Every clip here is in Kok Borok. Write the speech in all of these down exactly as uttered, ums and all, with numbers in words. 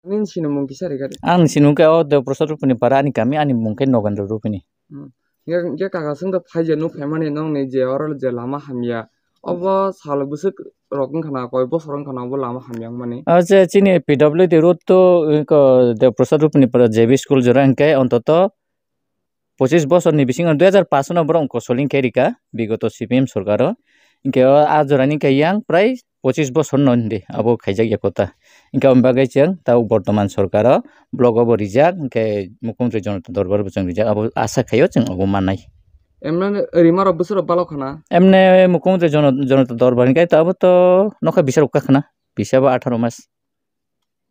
Nini sinimung kisa rikha di. Ang sinimung khe o Deoprasad Rupini para ani kami, ani mung khe Nogendra Rupini. Hmm. Hingke, hingke kaka, chwng to phai je nuk phaimani nokni je oro je lama hamya. Obo sal bwswk rok wngkha na, koi bosor wngkha na obo lama hamya wngmani? O je chini P W D road to, eh, ko, Deoprasad Rupini para J B school jora hingke ontoto pochis bosorni bisingo dui hajar paanch no borok wngkha soling khe rika bigoto C P M sorkaro. Hingke o a jorani khe yang prai pochis bosor no hindi abo khaijak ya kota. Hingke aboni bagwi chwng tabuk bortoman sorkaro block o bo rijak, hingke Mukhyamantri Jonota Dorbar bo chwng rijak, abo asa khaio chwng abo mannai. Emne rima rok bwswk rok balok khana? Emne Mukhyamantri Jono-, Jonota Dorbar hingke to abo to nokha bisa rok kakhna, bisa bo atharo mas.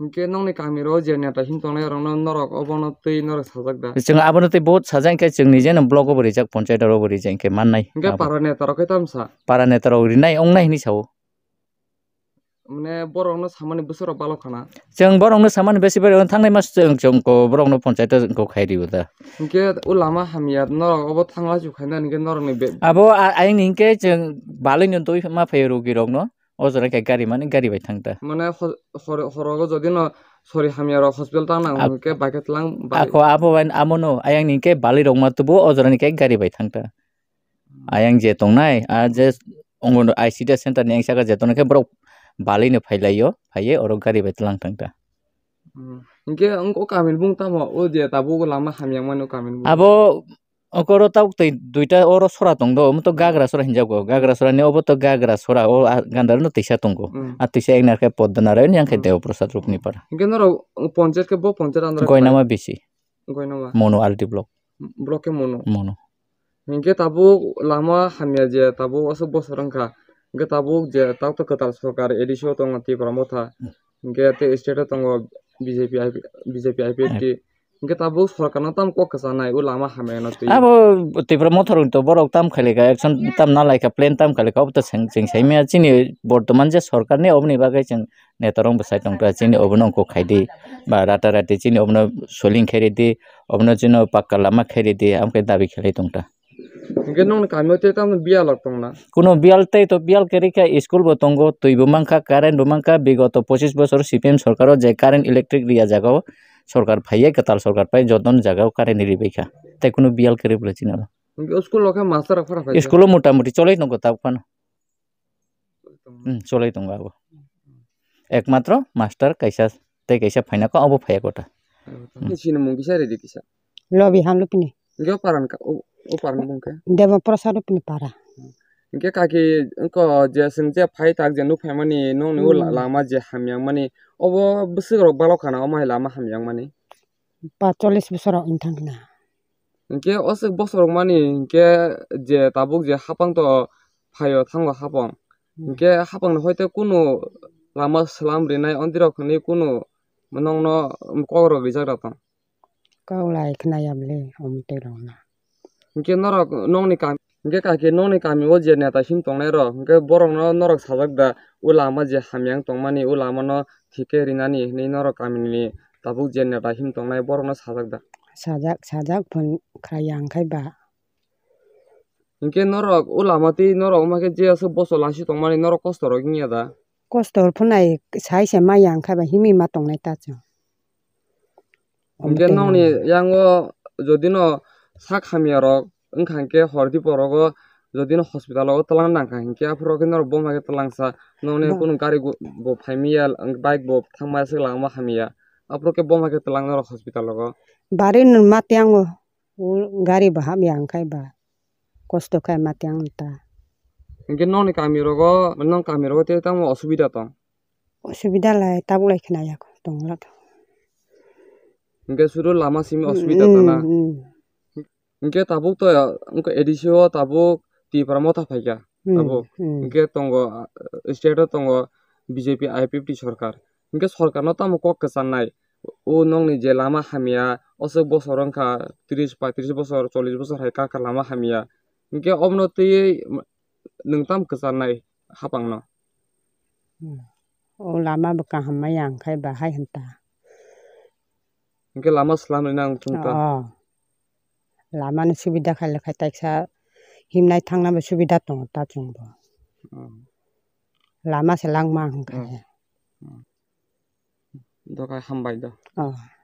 Hingke nokni kami ro je neta him tongnai rok no norok obono twi norok sajak da? Chwng abono twi bohut sajak, hingke chwng nije no block o bo rijak, ponchayat o bo rijak, hingke mannai. Hingke abo para neta rok khe tamsa? Para neta rok rinai ongnai hinwi sao. Mane borok no samani bwswk rok balok khana? Chwng borok no samani besi bai thangnai mas chwng, chwng ko borok no ponchayat o ko khai rio da. Hingke o lama hamya norok obo thangla chu khaina hingke norok ni be- Abo a-, ayang ni hingke chwng balwi no twi ma phaio rogi rok no. O jora khe gari mani gari bai thang ta. Mane ho-, hor-, horogo jodi no sori hamya rok hospital tang nang Ak-, hingke bai khe tlang bai. Ako abo bai amono ayang ni khe balwi rok ma tubu o jora ni khe gari bai thang ta. Hmm. Ayang je tongnai, a je ongo I C D center ni ang saka je tongnai khe borok balwi no phai lai o, phai ye oro gari bai tlang thang ta. Hmm. Hingke ang o kamin bung tamo o je tabuk lama hamya mani o kamin bung. Abo Okoro tabuk tei duita oro sora tong do, omo to Gagra sora hinjago. Gagra sora ni obo to Gagra sora o, a, gandaro no tisa tongo. Mm. A tisa eknar khe Podda Narayan yang khe Mm. Dewa Prasad Rupni para. Hingke norok ponchayat khe bo ponchayat andra Goinama bisi. Goinama. Mono R D block. Block khe Mono. Mono. Hingke tabuk lama hamya je tabuk aswk bosor wngkha. Hingke tabuk je tabuk to kwtal sorkar A D C o tongo Tipra Motha. Hingke tei state o tongo B J P I P, B J P I P F T. Hingke tabuk sorkarno tamo kok kwchanai o lama hamyano twi. Abo Tipra Motha rok to borok tam khailika, action tam nalaika, plan tam khailika, obo to chwng, chwng saimaya chini bortoman je sorkarni oboni bagwi chwng netarok bwsai tongkha, chini obono ongkuk khaidi ba rata rati chini obono soling khairidi, obono chini pakka lama khairidi, amkhe dabi khlai tongkha. Hingke nokni kamio tei tamo biyal rok tongna? Kuno biyal tei to biyal kwrwi kha, school bo tongo, twi bo mankha, current bo mankha, bigoto pochis bosor C P M sorkaro je current electric riya jagao sorkar phaiye, kwtal sorkar phai jotono jagao current ribaikha. Tei kuno biyal kwrwi bwle chini oro. Hingke o school o khe master rok phara phaikha? School o mota moti choloi tongo tabuk phano. Hmm, choloi tongo abo. Ekmatro master kaisa tei kaisa phaina kha, obo phaiya kota. Hmm. Sinimung kisa ridi kisa. Lobi Hamlupini. Hingke o parani ka-, o, o parani bung khe? Debo Prasad Rupini para. Hingke kaki wngkha je chwng je phai tak je nuk phaimani nokni o la-, Hmm. lama je hamya mani obo bwswk rok balok khana omo hai lama hamya mani? Pacholish bosor rok wng thang khna. Hingke o swk bosor rok mani hingke je tabuk je hapang to phaio thango hapang. Hmm. Hingke hapang ni hoite kunu lama swlam rinai ondirok hinwi kunu nokno kok rok rijak rok tong. Kok lai khna ya bwle omo twi rok no. Hingke norok nokni kam, hingke kaki nokni kami o je neta him tongnai rok, hingke borok no norok sajak da, o lama je hamya wng tongmani, o lama no thik khe rinani hinwi norok kami ni tabuk je neta him tongnai borok no sajak da? Sajak, sajak phun kha yang khai ba. Hingke norok o lama twi norok wngma khe je aswk bosor lasi tongmani norok kosto rok wngya da? Kosto phunai sai se ma yang khai ba himwi ma tongnai ta chwng. Hingke nokni yango jodi no sak hamya rok wngkha hingke hor dipor rogo jodi no hospital o twlang nangkha hingke aphuru khe norok boma khe twlangsa nokni Ba- kunu gari bo phaimya bike bo thangma se lama hamya aphuru khe boma khe twlang norok hospital rogo. Bari no ma tiyango o gari bo hamya hingkhai ba kosto khe ma tiyang ta. Hingke nokni kami rogo, nok kami rogo tei tamo osubida tong? Osubida lai tabuk lai khna ya tongo. Hingke suru lama simi osubida tana. Hmm, hmm. Hingke tabuk to wngkha A D C o tabuk Tipra Motha phaikha. Hmm, tabuk hmm. Hingke tongo, ah, state o tongo B J P I P F T sorkar. Hingke sorkar no tamo kok kwchanai? O nokni je lama hamya, oswk bosor wngkha, tris, paitris bosor, chollish bosor hai kaka lama hamya. Hingke obono twiwi nwng tam kwchanai hapang no? Hmm. O lama bo kaham maya hingkhai bahai hinta. Hingke lama swlam rina ang thung ta? Oh. Lama ni subida khai le khai taisa himnai thangnai bo subida tongo ta chwng bo. Hmm. Lama se langma hingkhai. Hmm. Hmm. Doka hambai do. Ah.